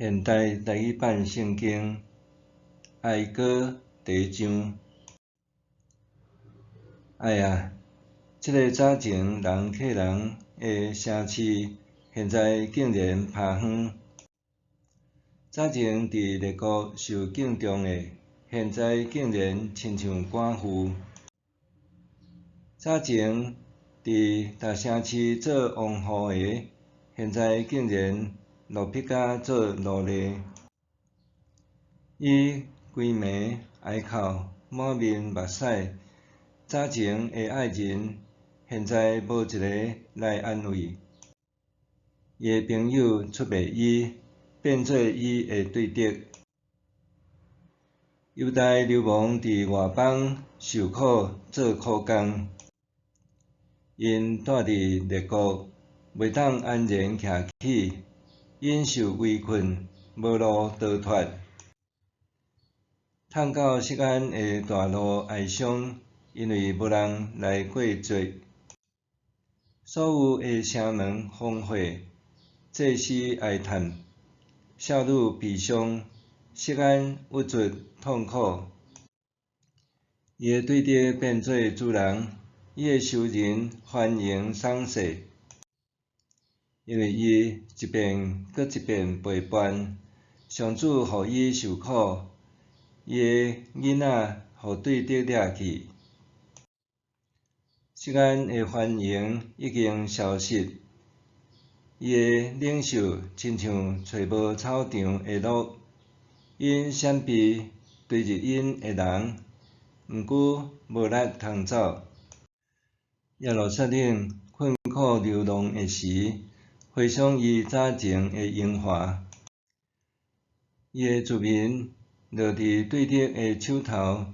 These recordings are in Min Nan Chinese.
現代台語版聖經哀歌第一章。愛啊，這个早前人客人的城市，現在竟然拋荒。早前佇列國受敬重的，現在竟然親像寡婦。早前佇大城市做王后的，現在竟然落魄甲做奴隸。伊規暝哀哭，滿面目屎。早前的愛人，現在無一个來安慰。伊的朋友出賣伊，變做伊的對敵。猶大流亡佇外邦，受苦做苦工。𪜶蹛佇列國，袂當安然徛起。𪜶受圍困，無路逃脫。淌到錫安的大路哀傷，因為無人來過節。所有的城門荒廢，祭司哀嘆，少女悲傷，錫安鬱卒痛苦。伊的對敵變做主人，伊的仇人歡迎賞賜，因為伊一遍閣一遍背叛，上主予伊受苦，伊的囡仔予對敵掠去。錫安的繁榮已經消失，伊的領袖親像揣無草場的鹿，𪜶閃避追入𪜶的人，毋過無力通走。耶路撒冷困苦流浪的時，回想伊早前的榮華，伊的子民落佇對敵的手頭，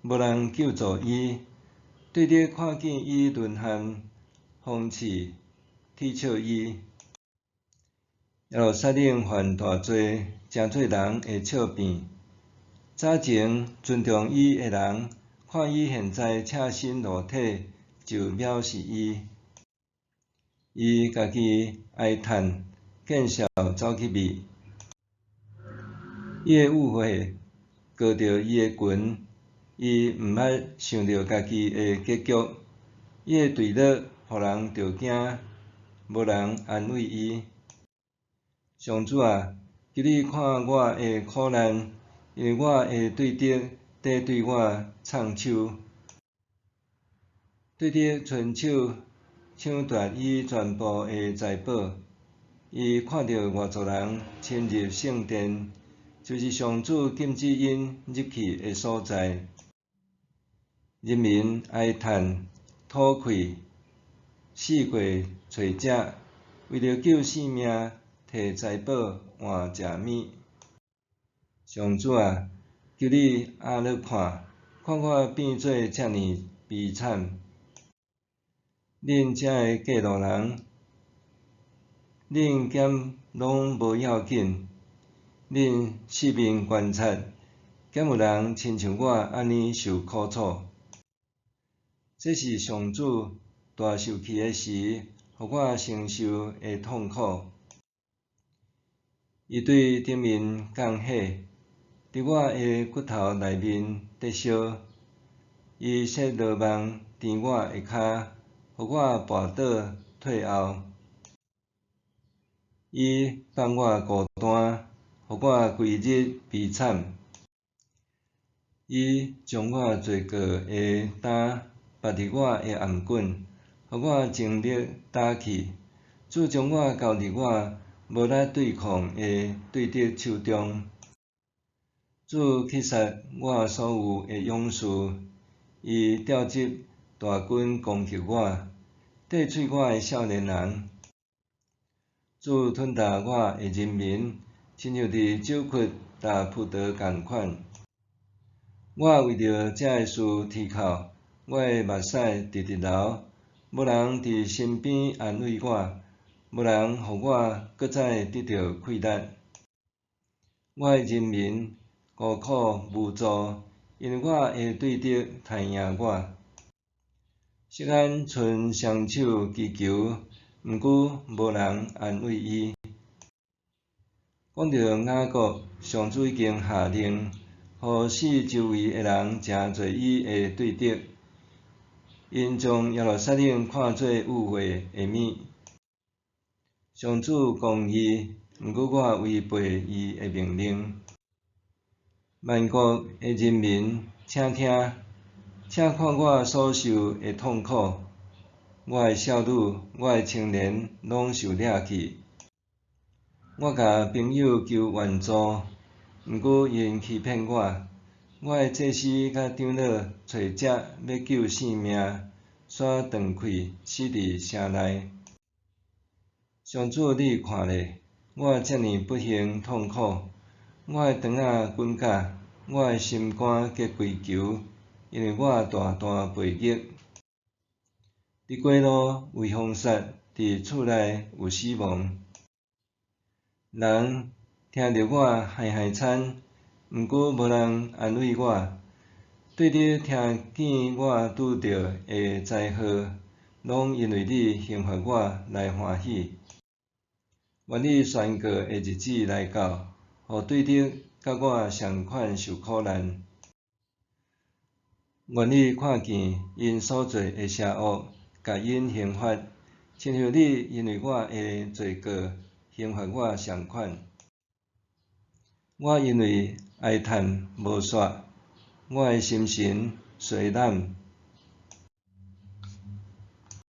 無人救助伊。對敵看見伊淪陷，諷刺、恥笑伊。耶路撒冷犯大罪，成做人的笑柄。早前尊重伊的人，看伊現在赤身露體，就藐視伊。伊家己哀嘆，見笑走去覕。伊的污穢裹著伊的裙，伊毋捌想著家己的結局。伊的墜落，予人著驚，無人安慰伊。上主啊，求你看我的苦難，因為我的對敵佇對我藏手。對敵伸手搶奪伊全部的財寶。伊看著外族人侵入聖殿，就是上主禁止𪜶入去的所在。人民哀嘆、吐氣，四界揣食，為著救性命，提財寶換食物。上主啊，求你壓落看，看我變做遮爾悲慘。恁遮的過路人，恁敢攏無要緊？恁四面觀察，敢有人親像我按呢受苦楚？這是上主大受氣的時，予我承受的痛苦。伊對頂面降火，佇我的骨頭內面咧燒。伊設羅網纏我的跤，予我跋倒退後。伊放我孤單，予我規日悲慘。伊將我罪過的擔縛佇我的頷頸，予我精力焦去。主將我交佇我無力對抗的對敵手中。主擊殺我所有的勇士，伊調集大軍攻擊我，綴喙我的少年人。主吞噬我的人民，親像佇酒窟焦葡萄仝款。我為著這个事啼哭，我的目屎直直流，無人佇身邊安慰我，無人予我閣再得著氣力。我的人民孤苦無助，因為我的對敵刣贏我。錫安伸雙手祈求，毋過無人安慰伊。講著雅各，上主已經下令，予四周圍的人誠濟伊的對敵，𪜶將耶路撒冷看做污穢的物。上主公義，毋過我違背伊的命令。萬國的人民，請聽，請看我所受的痛苦。我的少女，我的青年，攏受掠去。我共朋友求援助，毋過𪜶欺騙我。我的祭司佮長老揣食欲救性命，煞斷氣死佇城內。上主，你看咧，我遮爾不幸痛苦，我的腸仔滾絞，我的心肝結開球，因為我大大背逆。佇街路有兇殺，佇厝內有死亡。人聽著我害害慘，毋過無人安慰我。對敵聽見我拄著的災禍，攏因為你刑罰我來歡喜。願你宣告的日子來到，予對敵佮我仝款受苦難。願你看見𪜶所做的邪惡，共𪜶刑罰，親像你因為我的罪過刑罰我仝款。我因為哀嘆無煞，我的心神衰懶。